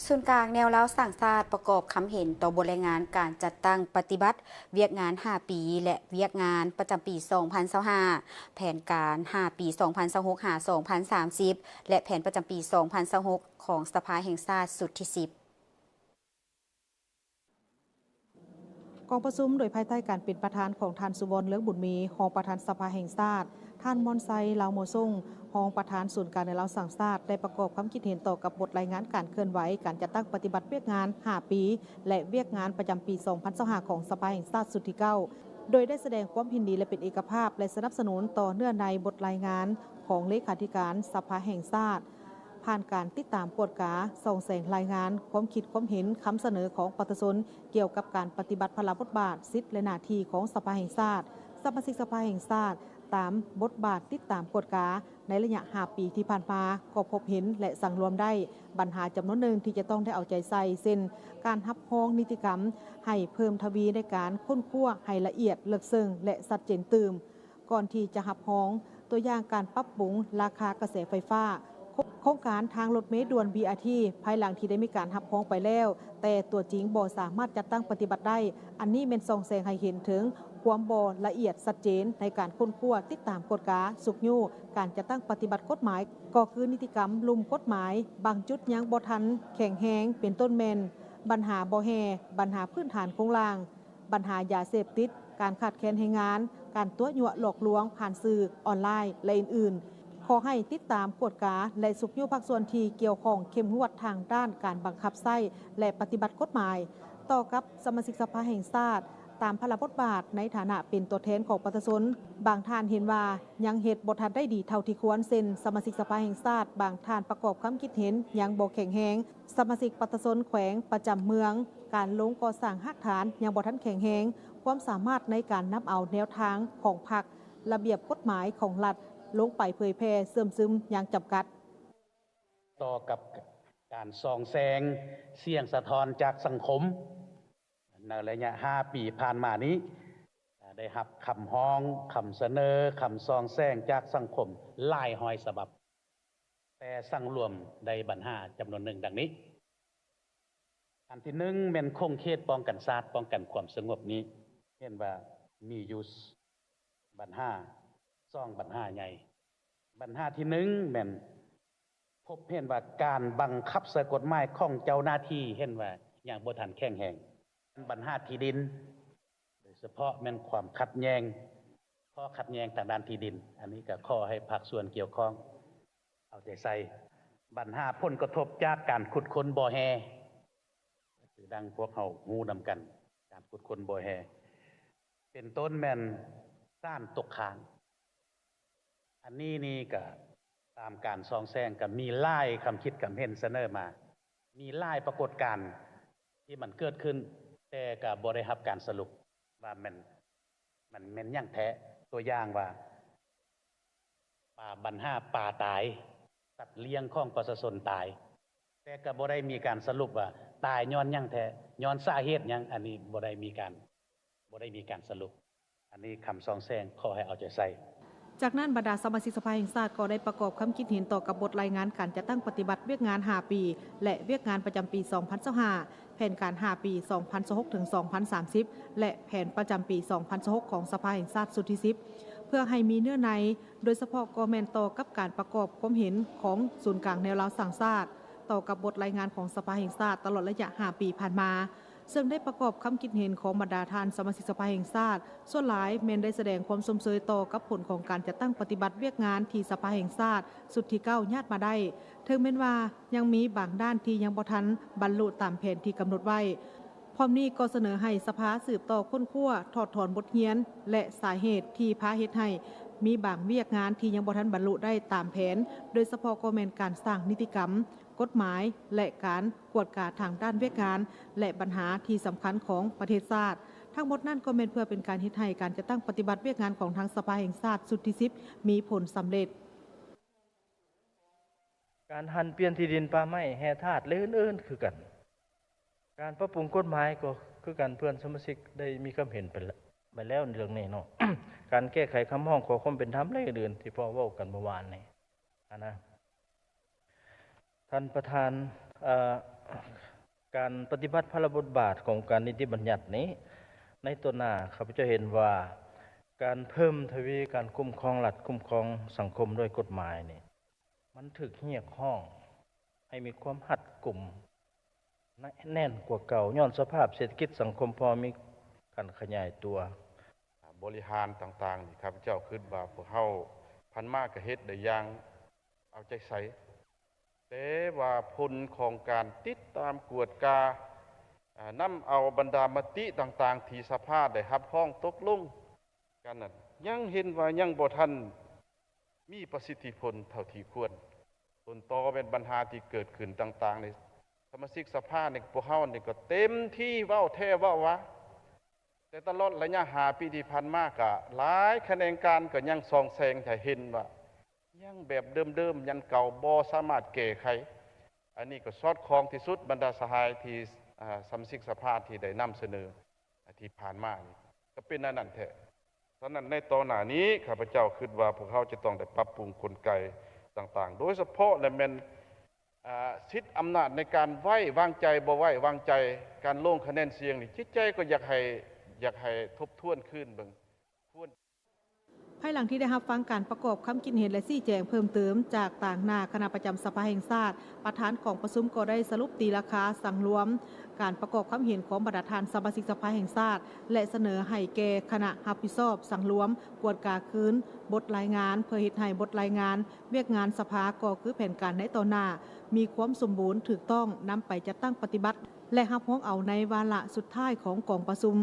ສູນກາງແນວລາວສ້າງຊາດປະກອບຄຳເຫັນຕໍ່ບົດລາຍງານການຈັດຕັ້ງປະຕິບັດວຽກງານຫ້າປີ ແລະ ວຽກງານປະຈຳປີສອງພັນຊາວຫ້າ, ແຜນການຫ້າປີສອງພັນຊາວຫົກ ຫາ ສອງພັນສາມສິບ ແລະ ແຜນປະຈຳປີສອງພັນຊາວຫົກ ຂອງສະພາແຫ່ງຊາດຊຸດທີສິບ. ກອງປະຊຸມໂດຍພາຍໃຕ້ການເປັນປະທານຂອງທ່ານ ສຸວອນ ເລືອງບຸນມີ ຮອງປະທານສະພາແຫ່ງຊາດ, ທ່ານ ມອນໄຊ ລາວມົວຊົງ ຮອງປະທານສູນກາງແນວລາວສ້າງຊາດ ໄດ້ປະກອບຄຳຄິດເຫັນຕໍ່ກັບບົດລາຍງານການເຄື່ອນໄຫວການຈັດຕັ້ງປະຕິບັດວຽກງານຫ້າປີ ແລະ ວຽກງານປະຈຳປີສອງພັນຊາວຫ້າ ຂອງສະພາແຫ່ງຊາດຊຸດທີເກົ້າ ໂດຍໄດ້ສະແດງຄວາມເຫັນດີ ແລະ ເປັນເອກະພາບ ແລະ ສະໜັບສະໜູນຕໍ່ເນື້ອໃນບົດລາຍງານຂອງເລຂາທິການສະພາແຫ່ງຊາດ. ຜ່ານການຕິດຕາມກວດກາ, ສ່ອງແສງລາຍງານ, ຄວາມຄິດຄວາມເຫັນ, ຄຳສະເໜີຂອງປະຊາຊົນກ່ຽວກັບການປະຕິບັດພາລະບົດບາດ, ສິດ ແລະ ໜ້າທີ່ຂອງສະພາແຫ່ງຊາດ, ສະມາຊິກສະພາແຫ່ງຊາດ ຕາມບົດບາດຕິດຕາມກວດກາໃນໄລຍະຫ້າປີທີ່ຜ່ານມາ ກໍພົບເຫັນ ແລະ ສັງລວມໄດ້ບັນຫາຈຳນວນໜຶ່ງທີ່ຈະຕ້ອງໄດ້ເອົາໃຈໃສ່ ເຊັ່ນ ການຮັບຮອງນິຕິກຳໃຫ້ເພີ່ມທະວີໃນການຄົ້ນຄວ້າໃຫ້ລະອຽດເລິກເຊິ່ງ ແລະ ຊັດເຈນຕື່ມ ກ່ອນທີ່ຈະຮັບຮອງ, ຕົວຢ່າງການປັບປຸງລາຄາກະແສໄຟຟ້າ, ໂຄ- ໂຄງການທາງລົດເມດ່ວນ ບີອາທີ ພາຍຫຼັງທີ່ໄດ້ມີການຮັບຮອງໄປແລ້ວ, ແຕ່ຕົວຈິງບໍ່ສາມາດຈັດຕັ້ງປະຕິບັດໄດ້. ອັນນີ້ແມ່ນສ່ອງແສງໃຫ້ເຫັນເຖິງຄວາມບໍ່ລະອຽດຊັດເຈນໃນການຄົ້ນຄວ້າ, ຕິດຕາມກວດກາ, ຊຸກຍູ້ການຈັດຕັ້ງປະຕິບັດກົດໝາຍ, ກໍຄືນິຕິກຳລຸ່ມກົດໝາຍ, ບາງຈຸດຍັງບໍ່ທັນແຂງແຮງ, ເປັນຕົ້ນແມ່ນບັນຫາບໍ່ແຮ່, ບັນຫາພື້ນຖານໂຄງລ່າງ, ບັນຫາຢາເສບຕິດ, ການຂາດແຄນແຮງງານ, ການຕົວະຍົວະຫຼອກລວງຜ່ານສື່ອອນລາຍ ແລະ ອື່ນໆ. ຂໍໃຫ້ຕິດຕາມກວດກາ ແລະ ຊຸກຍູ້ພາກສ່ວນທີ່ກ່ຽວຂ້ອງເຂັ້ມງວດທາງດ້ານການບັງຄັບໃຊ້ ແລະ ປະຕິບັດກົດໝາຍ. ຕໍ່ກັບສະມາຊິກສະພາແຫ່ງຊາດ, ຕາມພາລະບົດບາດໃນຖານະເປັນຕົວແທນຂອງປະຊາຊົນ, ບາງທ່ານເຫັນວ່າຍັງເຮັດບໍ່ທັນໄດ້ດີເທົ່າທີ່ຄວນ, ເຊັ່ນ ສະມາຊິກສະພາແຫ່ງຊາດບາງທ່ານປະກອບຄຳຄິດເຫັນຍັງບໍ່ແຂງແຮງ, ສະມາຊິກປະຊາຊົນແຂວງປະຈຳເມືອງ, ການລົງກໍ່ສ້າງຮາກຖານຍັງບໍ່ທັນແຂງແຮງ, ຄວາມສາມາດໃນການນຳເອົາແນວທາງຂອງພັກ, ລະບຽບກົດໝາຍຂອງລັດລົງໄປເຜີຍແຜ່ເຊື່ອມຊຶມຍັງຈຳກັດ. ຕໍ່ກັບການສ່ອງແສງສຽງສະທ້ອນຈາກສັງຄົມ ໃນໄລຍະຫ້າປີຜ່ານມານີ້ ໄດ້ຮັບຄຳຮ້ອງ, ຄຳສະເໜີ, ຄຳສ່ອງແສງຈາກສັງຄົມຫຼາຍຮ້ອຍສະບັບ. ແຕ່ສັງລວມໄດ້ບັນຫາຈຳນວນໜຶ່ງດັ່ງນີ້. ອັນທີໜຶ່ງແມ່ນຂົງເຂດປ້ອງກັນຊາດ, ປ້ອງກັນຄວາມສະຫງົບນີ້ ເຫັນວ່າມີຢູ່ບັນຫາ, ສອງບັນຫາໃຫຍ່. ບັນຫາທີໜຶ່ງແມ່ນພົບເຫັນວ່າການບັງຄັບໃຊ້ກົດໝາຍຂອງເຈົ້າໜ້າທີ່ ເຫັນວ່າຍັງບໍ່ທັນແຂງແຮງ. ບັນຫາທີ່ດິນ ໂດຍສະເພາະແມ່ນຄວາມຂັດແຍ່ງ, ຂໍ້ຂັດແຍ່ງທາງດ້ານທີ່ດິນ. ອັນນີ້ກໍຂໍໃຫ້ພາກສ່ວນກ່ຽວຂ້ອງເອົາໃຈໃສ່. ບັນຫາຜົນກະທົບຈາກການຂຸດຄົ້ນບໍ່ແຮ່, ຄືດັ່ງພວກເຮົາຮູ້ນຳກັນ, ການຂຸດຄົ້ນບໍ່ແຮ່ ເປັນຕົ້ນແມ່ນສານຕົກຄ້າງ. ອັນນີ້ນີ້ກະຕາມການສ່ອງແສງ ກະມີຫຼາຍຄຳຄິດຄຳເຫັນສະເໜີມາ, ມີຫຼາຍປາກົດການທີ່ມັນເກີດຂຶ້ນ, ແຕ່ກະບໍ່ໄດ້ຮັບການສະຫຼຸບວ່າແມ່ນ ມັນແມ່ນຫຍັງແທ້. ຕົວຢ່າງວ່າ ປາ ບັນຫາປາຕາຍ, ສັດລ້ຽງຂອງປະຊາຊົນຕາຍ, ແຕ່ກະບໍ່ໄດ້ມີການສະຫຼຸບວ່າຕາຍຍ້ອນຫຍັງແທ້, ຍ້ອນສາເຫດຫຍັງ, ອັນນີ້ບໍ່ໄດ້ມີການ ບໍ່ໄດ້ມີການສະຫຼຸບ. ອັນນີ້ຄຳສ່ອງແສງ ຂໍໃຫ້ເອົາໃຈໃສ່. ຈາກນັ້ນ ບັນດາສະມາຊິກສະພາແຫ່ງຊາດກໍໄດ້ປະກອບຄຳຄິດເຫັນຕໍ່ກັບບົດລາຍງານການຈັດຕັ້ງປະຕິບັດວຽກງານຫ້າປີ ແລະ ວຽກງານປະຈຳປີສອງພັນຊາວຫ້າ, ແຜນການຫ້າປີ ສອງພັນຊາວຫົກ ເຖິງ ສອງພັນສາມສິບ ແລະ ແຜນປະຈຳປີສອງພັນຊາວຫົກ ຂອງສະພາແຫ່ງຊາດຊຸດທີສິບ ເພື່ອໃຫ້ມີເນື້ອໃນ, ໂດຍສະເພາະກໍແມ່ນຕໍ່ກັບການປະກອບຄວາມເຫັນຂອງສູນກາງແນວລາວສ້າງຊາດ ຕໍ່ກັບບົດລາຍງານຂອງສະພາແຫ່ງຊາດຕະຫຼອດໄລຍະຫ້າປີຜ່ານມາ. ເຊິ່ງໄດ້ປະກອບຄຳຄິດເຫັນຂອງບັນດາທ່ານສະມາຊິກສະພາແຫ່ງຊາດ, ສ່ວນຫຼາຍແມ່ນໄດ້ສະແດງຄວາມຊົມເຊີຍຕໍ່ກັບຜົນຂອງການຈັດຕັ້ງປະຕິບັດວຽກງານທີ່ສະພາແຫ່ງຊາດຊຸດທີເກົ້າຍາດມາໄດ້, ເຖິງແມ່ນວ່າຍັງມີບາງດ້ານທີ່ຍັງບໍ່ທັນບັນລຸຕາມແຜນທີ່ກຳນົດໄວ້. ພ້ອມນີ້ກໍສະເໜີໃຫ້ສະພາສືບຕໍ່ຄົ້ນຄວ້າ, ຖອດຖອນບົດຮຽນ ແລະ ສາເຫດທີ່ພາເຮັດໃຫ້ມີບາງວຽກງານທີ່ຍັງບໍ່ທັນບັນລຸໄດ້ຕາມແຜນ, ໂດຍສະເພາະກໍແມ່ນການສ້າງນິຕິກຳ, ກົດໝາຍ ແລະ ການກວດກາທາງດ້ານວຽກງານ ແລະ ບັນຫາທີ່ສຳຄັນຂອງປະເທດຊາດ. ທັງໝົດນັ້ນກໍແມ່ນເພື່ອເປັນການເຮັດໃຫ້ການຈັດຕັ້ງປະຕິບັດວຽກງານຂອງທາງສະພາແຫ່ງຊາດຊຸດທີສິບມີຜົນສຳເລັດ. ການຫັນປ່ຽນທີ່ດິນປ່າໄມ້, ແຮ່ທາດ ແລະ ອື່ນໆຄືກັນ. ການປັບປຸງກົດໝາຍກໍຄືກັນ, ເພື່ອນສະມາຊິກໄດ້ມີຄຳເຫັນໄປແລ້ວ, ໄປແລ້ວໃນເລື່ອງນີ້ເນາະ. ການແກ້ໄຂຄຳຮ້ອງຂໍຄວາມເປັນທຳ ແລະ ອື່ນໆ ທີ່ພໍ່ເວົ້າກັນເມື່ອວານນີ້ຫັ້ນນະ. ທ່ານປະທານ, ເອີ, ການປະຕິບັດພາລະບົດບາດຂອງອົງການນິຕິບັນຍັດນີ້ ໃນຕໍ່ໜ້າ ຂ້າພະເຈົ້າເຫັນວ່າ ການເພີ່ມທະວີການຄຸ້ມຄອງລັດ, ຄຸ້ມຄອງສັງຄົມດ້ວຍກົດໝາຍນີ້ ມັນຖືກຮຽກຮ້ອງໃຫ້ມີຄວາມຮັດກຸມ ໜັກແໜ້ນກວ່າເກົ່າ ຍ້ອນສະພາບເສດຖະກິດສັງຄົມພໍມີການຂະຫຍາຍຕົວ. ບໍລິຫານຕ່າງໆນີ້ ຂ້າພະເຈົ້າຄິດວ່າພວກເຮົາຜ່ານມາກໍເຮັດໄດ້ຢ່າງເອົາໃຈໃສ່ ແຕ່ວ່າຜົນຂອງການຕິດຕາມກວດກາ ອາ ນຳເອົາບັນດາມະຕິຕ່າງໆ ທີ່ສະພາໄດ້ຮັບຮອງຕົກລົງກັນນັ້ນ ຍັງເຫັນວ່າຍັງບໍ່ທັນມີປະສິດທິຜົນເທົ່າທີ່ຄວນ. ຕົ້ນຕໍແມ່ນບັນຫາທີ່ເກີດຂຶ້ນຕ່າງໆ ໃນສະມາຊິກສະພານີ້ ພວກເຮົານີ້ກໍເຕັມທີ່ເວົ້າແທ້ເວົ້າວ່າ ແຕ່ຕະຫຼອດໄລຍະຫ້າປີທີ່ຜ່ານມາ ກະຫຼາຍຂະແໜງການກໍຍັງສ່ອງແສງໃຫ້ເຫັນວ່າ ຍັງແບບເດີມໆ ຍັງເກົ່າ ບໍ່ສາມາດແກ້ໄຂ. ອັນນີ້ກໍສອດຄ່ອງທີ່ສຸດ ບັນດາສະຫາຍທີ່ ອາ ສະມາຊິກສະພາທີ່ໄດ້ນຳສະເໜີ ອາ ທີ່ຜ່ານມານີ້ ກໍເປັນອັນນັ້ນແທ້. ສະນັ້ນໃນຕໍ່ໜ້ານີ້ ຂ້າພະເຈົ້າຄິດວ່າພວກເຮົາຈະຕ້ອງໄດ້ປັບປຸງກົນໄກຕ່າງໆ ໂດຍສະເພາະແລະແມ່ນ ອາ ສິດອຳນາດໃນການໄວ້ວາງໃຈ ບໍ່ໄວ້ວາງໃຈ ການລົງຄະແນນສຽງນີ້ ຈິດໃຈກໍຢາກໃຫ້ ຢາກໃຫ້ທົບທວນຄືນເບິ່ງ ຄວນ ພາຍຫຼັງທີ່ໄດ້ຮັບຟັງການປະກອບຄຳຄິດເຫັນ ແລະ ຊີ້ແຈງເພີ່ມເຕີມຈາກຕາງໜ້າຄະນະປະຈຳສະພາແຫ່ງຊາດ, ປະທານກອງປະຊຸມກໍໄດ້ສະຫຼຸບຕີລາຄາສັງລວມການປະກອບຄຳເຫັນຂອງບັນດາທ່ານສະມາຊິກສະພາແຫ່ງຊາດ ແລະ ສະເໜີໃຫ້ແກ່ຄະນະຮັບຜິດຊອບສັງລວມກວດກາຄືນບົດລາຍງານ ເພື່ອເຮັດໃຫ້ບົດລາຍງານວຽກງານສະພາ ກໍຄືແຜນການໃນຕໍ່ໜ້າ ມີຄວາມສົມບູນ, ຖືກຕ້ອງ, ນຳໄປຈັດຕັ້ງປະຕິບັດ ແລະ ຮັບຮອງເອົາໃນວາລະສຸດທ້າຍຂອງກອງປະຊຸມ.